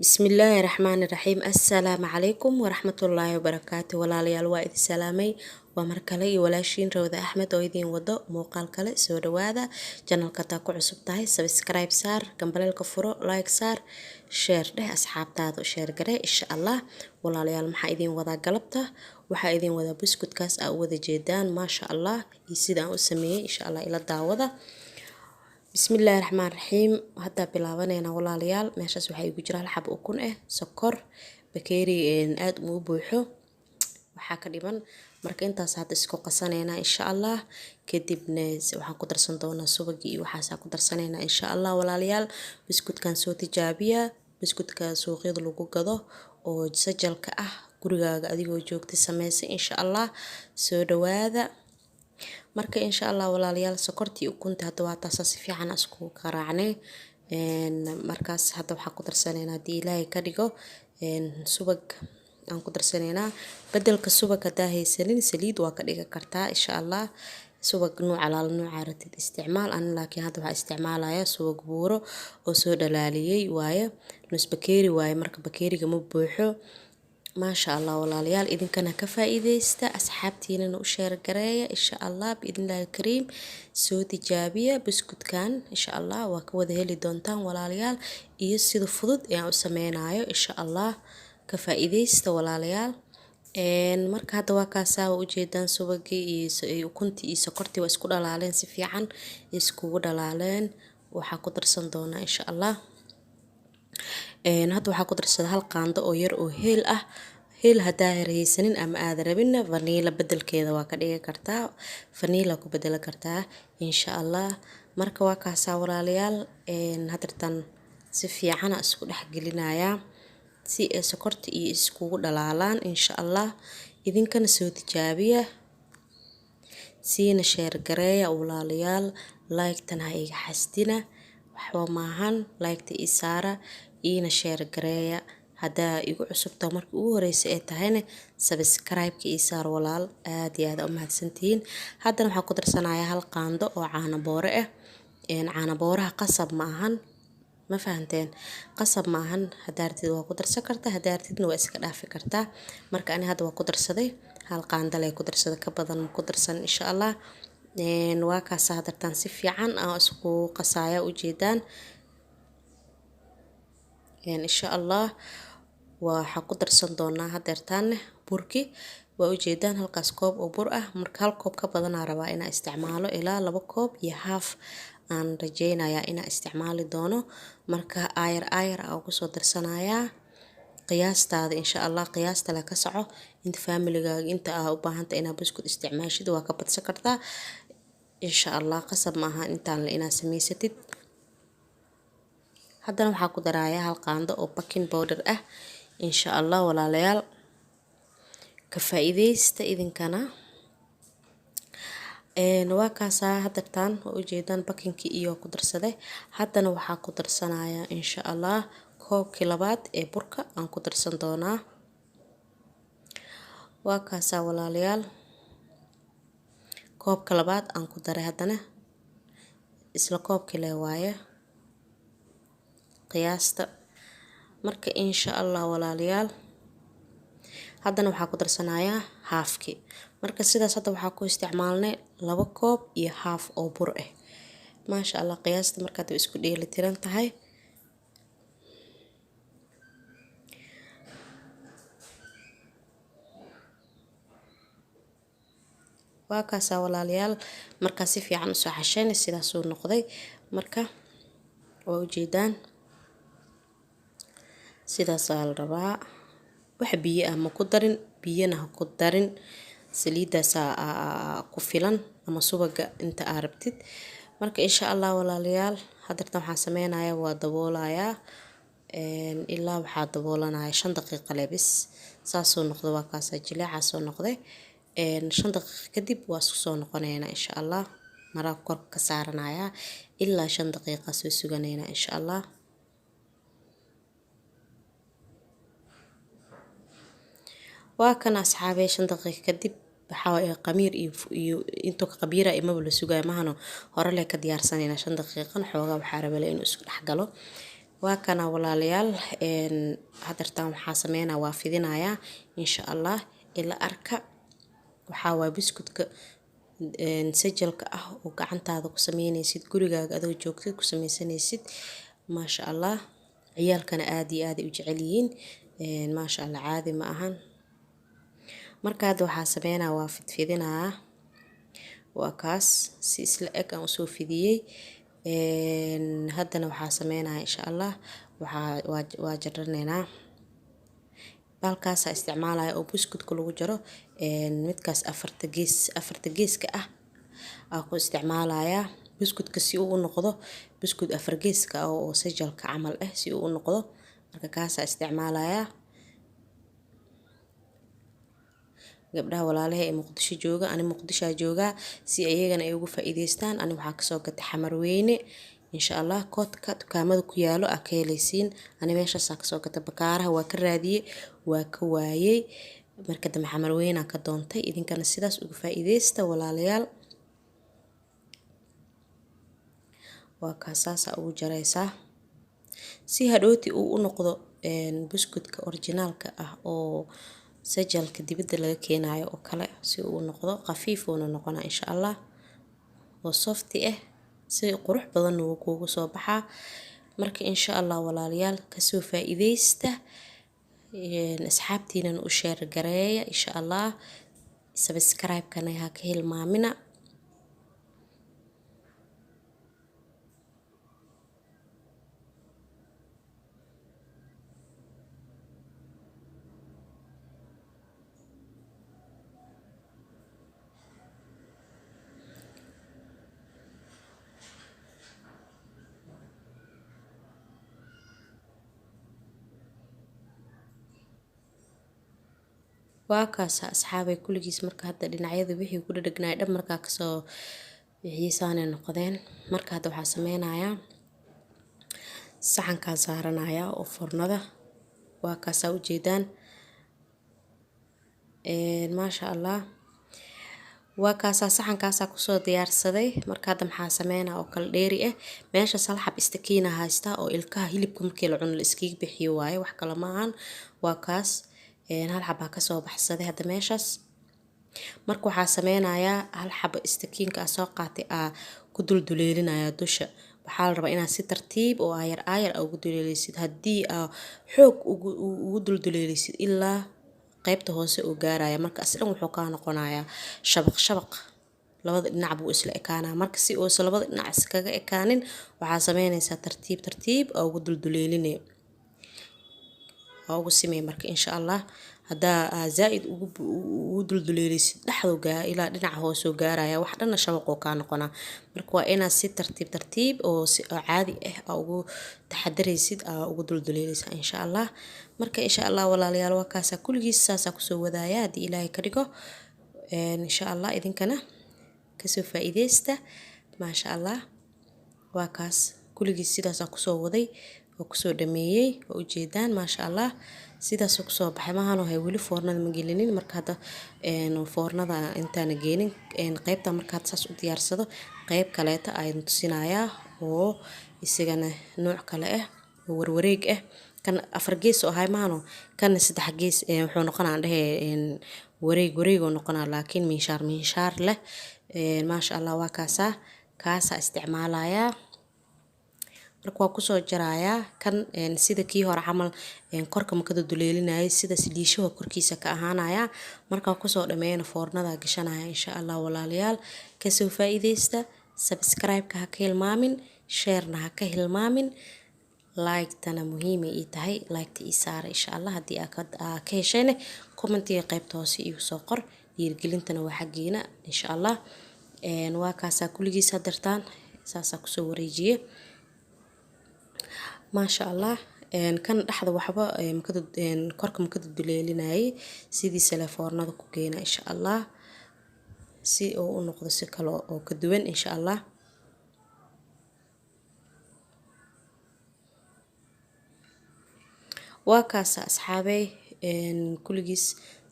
Bismillaahi Raxmaani Raxiim. Assalaamu calaykum waraxmatullaahi wabarakaatu. Walaalayaal, waa idin salaamay. Waa mar kale iyo walaashiin Rawda Axmed oo idiin wado muuqaal kale. Soo dhawaada. Channelka hadaa ku cusub tahay, subscribe saar, gambaleelka furo, like saar, share dheh, asxaabtaada u share garee, insha Allah. Walaalayaal, maxaa idiin wadaa galabta? Waxaa idiin wadaa buskudkaas aa u wada jeedaan, maasha Allah, iyo sida aan u sameeyey, insha Allah, ila daawada. Bismillaahi Raxmaan Raxiim. Haddaa bilaabaneynaa, walaalayaal. Meeshaas waxaa igu jira hal xabo ukun ah, sokor bakeeri aada ugu buuxo, waxaa ka dhiman. Marka intaas hadda isku qasaneynaa, insha Allah. Kadibna waxaan ku darsan doonaa subagii iyo waxaasaa ku darsaneynaa, insha Allah. Walaalayaal, buskudkan soo tijaabiya, buskudka suuqyada lagu gado oo sajalka ah, gurigaaga adigoo joogta sameysa, insha Allah. Soo dhawaada. Marka, insha Allah, walaalayaal, sokortii, ukunta hadda waa taasaa si fiican isku qaraacnay. Markaas hadda waxaa ku darsaneynaa, haddii Ilaahay ka dhigo, subag aan ku darsaneynaa. Bedelka subag haddaa haysanin, saliid waa ka dhigi kartaa, insha Allah. Subag nuuc alaala nuuca ratid isticmaal. Ani laakiin hadda waxaa isticmaalaya subag buuro oo soo dhalaaliyey waaye. Nus bakeeri waaye, marka bakeeriga ma buuxo. Maasha Allah, walaalayaal, idinkana ka faa'iideysta, asxaabtiinana u share gareeya, insha Allah, biidnillahi alkariim. Soo tijaabiya buskudkan, insha Allah, waa ka wada heli doontaan, walaalayaal, iyo sida fudud ee aan u sameynayo, insha Allah. Ka faa'iideysta, walaalayaal. Marka hadda waa kaasaa, waa ujeedaan, subagii iyo ukuntii iyo sokortii waa isku dhalaaleen, si fiican iskugu dhalaaleen. Waxaa ku darsan doonaa, insha Allah, hadda waxaa ku darsada hal qaando oo yar oo heel ah. Heel haddaa haysanin ama aada rabinna, vanilla bedelkeeda waa ka dhigi kartaa, vanilla ku bedeli kartaa, insha Allah. Marka waa kaasaa, walaalayaal. Hadartan si fiicana isku dhex gelinayaa si ay sokorta iyo iskugu dhalaalaan, insha Allah. Idinkana soo tijaabiya, siina share gareeya, walaalayaal. Like-tan ha iga xasdina, waxba maahan. Like-ta ii saara, iina share gareeya. Haddaa igu cusubta, markii ugu horeysa ee tahayna, subscribe-ka ii saar, walaal. Aad iyo aad u mahadsantihiin. Haddana waxaan ku darsanayaa hal qaando oo caano boore ah. Caano booraha qasab ma ahan, ma fahanteen? Qasab ma ahan. Haddaa rabtid waa ku darsan kartaa, haddaa rabtidna waa iska dhaafi kartaa. Marka ani hadda waa ku darsaday, hal qaando lee ku darsaday, ka badan ma ku darsan, insha Allah. Waa kaasa, hadartaan si fiican aan isku qasaya, ujeedaan, insha Allah. Waxaa ku darsan doonaa hadeertaanne burki. Waa ujeedaan halkaas koob oo bur ah. Marka hal koob ka badanaa rabaa inaa isticmaalo, ilaa 2 koob iyo haaf aan rajeynayaa inaa isticmaali doono. Marka aayar aayar aa ugu soo darsanayaa. Qiyaastaada, insha Allah, qiyaasta le ka soco. Inta familigaaga, inta aa u baahanta inaa buskud isticmaashid, waa ka badsan kartaa, insha Allah. Qasab ma aha intaan le inaa sameysatid. Haddana waxaa ku darayaa hal qaando oo baking powder ah, insha Allah. Walaalayaal, ka faa'iideysta idinkana. Waa kaasaa, hadartaan waa ujeedaan bakingkii iyo ku darsade. Haddana waxaa ku darsanayaa, insha Allah, koobkii labaad ee burka aan ku darsan doonaa. Waa kaasaa, walaalayaal, koobka labaad aan ku daray. Haddana isla koobkii le waaye qiyaasta. Marka, insha Allah, walaalayaal, haddana waxaa ku darsanayaa haafkii. Marka sidaas hadda waxaa ku isticmaalnay 2 koob iyo haaf oo bur ah, maasha Allah. Qiyaasta markaad way isku dheeli tiran tahay. Waa kaasaa, walaalayaal. Markaa si fiican usoo xashayna, sidaasuu noqday. Marka waa ujeedaan, sidaasaa la rabaa. Wax biyo ah ma ku darin, biyana ha ku darin, saliidaasaa ku filan ama subaga inta aa rabtid. Marka, insha Allah, walaalayaal, hadartan waxaan sameynayaa waa daboolayaa. Ilaa waxaa daboolanaya 5 daqiiqa lebis. Saasuu noqday, waa kaasaa, jileecaasoo noqday. 5 daqiiqa kadib waa isku soo noqoneynaa, insha Allah. Maraa korka ka saaranayaa, ilaa 5 daqiiqa soo suganeynaa, insha Allah. Waa kana, asxaabey, 5 daqiiqa kadib waxaa waaye qamiir iyo intuu ka qabiira imaba la sugayo mahano, hore lee ka diyaarsanayna. 5 daqiiqan xoogaa waxaa rabale inuu isku dhex galo. Waa kana walaalayaal, hadartaan waxaa sameynaa, waa fidinayaa insha Allah, ila arka. Waxaa waay buskudka sajalka ah oo gacantaada ku sameynaysid, gurigaaga adoo joogtid ku sameysanaysid. Maasha Allah, ciyaalkana aada iyo aad ay u jecel yihiin. Maasha Allah, caadi ma ahan. Marka hadda waxaa sameynaa, waa fidfidinayaa. Waa kaas, si isla eg aan usoo fidiyey. Haddana waxaa sameynaya insha Allah, waxaa waa jaranaynaa. Baalkaasaa isticmaalaya oo buskudka lagu jaro, midkaas afarta gees, afarta geeska ah aa ku isticmaalayaa buskudka si uu u noqdo buskud afar geeska ah oo sajalka camal ah si uu u noqdo. Marka kaasaa isticmaalayaa. Gabdhaha walaalaha ee Muqdisho jooga, ani Muqdishoa joogaa, si iyagana ay ugu faa'iidaystaan. Ani waxaa kasoo gatay Xamarweyne. Insha Allah koodka dukaamada ku yaalo aa ka helaysiin. Ani meeshaasaa kasoo gatay. Bakaaraha waa ka raadiyey, waa ka waayey. Marka dambe Xamarweynaa ka doontay. Idinkana sidaas uga faa'iidaysta walaalayaal. Waa kaasaasaa ugu jaraysaa si hadhooti uu u noqdo buskudka originaalka ah oo sajalka dibadda laga keenayo oo kale si uu noqdo. Khafiif uuna noqonaa insha Allah, oo softi ah, si qurux badanna wuu kuugu soo baxaa. Marka insha Allah walaalayaal, kasoo faa'iidaysta, asxaabtiinana u share gareeya insha Allah. Subscribe-kana ha ka hilmaamina. Waa kaasa asxaabay kulligiis. Marka hadda dhinacyada wixii ku dhadhagnaay dhan markaa kasoo wixiisaanay noqdeen. Marka hadda waxaa sameynayaa, saxankaa saaranayaa oo furnada. Waa kaasaa, ujeedaan. Maasha Allah, waa kaasaa, saxankaasaa kusoo diyaarsaday. Marka hadda maxaa sameynaa oo kala dheeri ah? Meeshaas hal xab istakiina haystaa oo ilkaha hilibka markii la cuno la iskaga bixiyo waaye, wax kale maahan. Waa kaas, hal xabaa kasoo baxsaday hadda meeshaas. Marka waxaa sameynayaa, hal xaba istakiinka aa soo qaatay aa ku dulduleelinayaa dusha. Waxaa la rabaa inaad si tartiib oo aayar aayar aa ugu duleeleysid. Haddii aa xoog ugu dulduleeleysid, ilaa qaybta hoose uu gaaraya. Marka as dhan wuxuu kaa noqonayaa shabaq shabaq, labada dhinac buu isla ekaanaa. Marka si uusan labada dhinac iskaga ekaanin, waxaa sameynaysaa tartiib tartiib aa ugu dulduleelinay, aa ugu simay. Marka insha Allah haddaa aa zaa-id ugu dulduleelisid, dhexdu gaa ilaa dhinaca hoosoo gaaraya, wax dhanna shabaqoo kaa noqonaa. Marka waa inaad si tartiib tartiib oo si oo caadi ah aa ugu taxadaraysid, aa ugu dulduleeleysaa insha Allah. Marka insha Allah walaalayaal, waa kaasaa, kulligiis saasaa kusoo wadaaya haddii Ilaahay ka dhigo. Insha Allah idinkana kasoo faa'iideysta. Maasha Allah, waa kaas, kulligiis sidaasaa kusoo waday oo kusoo dhameeyey. Waa ujeedaan, maasha Allah, sidaasuu kusoo baxay. Maahan hay, weli foornada ma gelinin. Marka hadda foornada intaana geenin qaybta, marka hadda saas u diyaarsado, qayb kaleeta ayaan tusinayaa oo isagana nooc kale ah oo warwareeg ah. Kan afar gees oo ahay maahano, kana saddex gees wuxuu noqonaa, aan dhehe wareeg wareeg oo noqonaa, laakiin miinshaar miinshaar leh. Maasha Allah, waa kaasaa, kaasaa isticmaalayaa. Marka waa kusoo jarayaa kan sida kii hore camal, korka makada duleelinayay, sidaas liishaha korkiisa ka ahaanaya. Markaa kusoo dhameeyana foornada gashanaya insha Allah. Walaalayaal, kasoo faa'iideysta. Subscribe-ka ha ka hilmaamin, share-na ha ka hilmaamin, like-tana muhiimay ii tahay, like-ta ii saara insha Allah. Haddii aa ka heshayna, commentiga qaybta hoose iigu soo qor. Dhiirigelintana waa xaggiina insha Allah. Waa kaasaa, kulligiis hadartaan saasaa kusoo wareejiye. Maasha Allah, kan dhexda waxba korka makada duleelinayay, sidiisa le foornada ku geena insha Allah, si uu u noqdo si kale oo ka duwan insha Allah. Waa kaasa asxaabey, kulligiis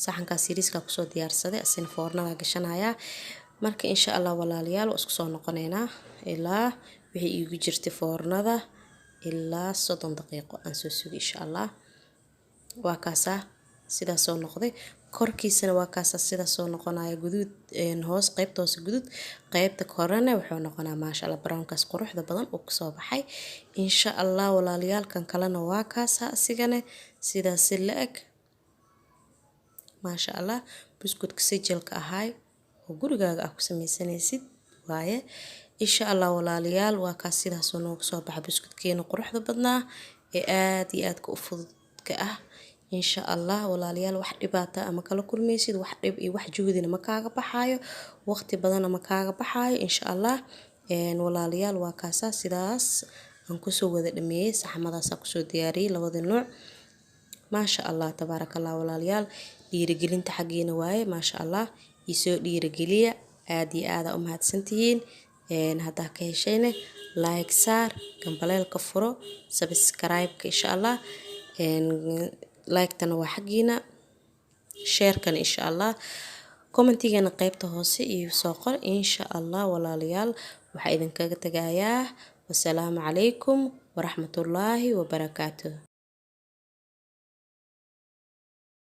saxankaas yariiska kusoo diyaarsaday, asina foornada gashanaya. Marka insha Allah walaalayaal, waa isku soo noqoneynaa ilaa wixii iigu jirtay foornada. Ilaa 30 daqiiqo aan soo sugi, insha Allah. Waa kaasaa, sidaas soo noqday. Korkiisana waa kaasaa, sidaas soo noqonaya, guduud hoos, qaybta hoose guduud, qaybta korena wuxuu noqonaa, maasha Allah, brownkaas quruxda badan uu kasoo baxay, insha Allah. Walaalayaalkan kalena waa kaasaa, asigane sidaas si la eg, maasha Allah. Buskudka sijalka ahaay oo gurigaaga ah ku sameysanaysid waaye, insha Allah. Walaalayaal, waa kaas, sidaasoo noogu soo baxa buskudkeena quruxda badnaa ee aad iyo aadka u fududka ah, insha Allah. Walaalayaal, wax dhibaata ama kala kulmaysid, wax dhib iyo wax juhdina ma kaaga baxaayo, waqti badanna ma kaaga baxaayo, insha Allah. Walaalayaal, waa kaasaa, sidaas aan kusoo wada dhameeyey, saxamadaasaa kusoo diyaariyey labada nuuc, maasha Allah, tabaaraka Allah. Walaalayaal, dhiirigelinta xaggiina waaye, maasha Allah, isoo dhiirigeliya. Aad iyo aada u mahadsantihiin. Haddaa ka heshayne, like saar, gambaleelka furo, subscribe-ka, insha Allah. Like-tana waa xaggiina, share-kana, insha Allah, commentigana qaybta hoose iyo soo qor, insha Allah. Walaalayaal, waxaa idinkaga tagayaa wasalaamu calaykum waraxmatullaahi wabarakaatuh.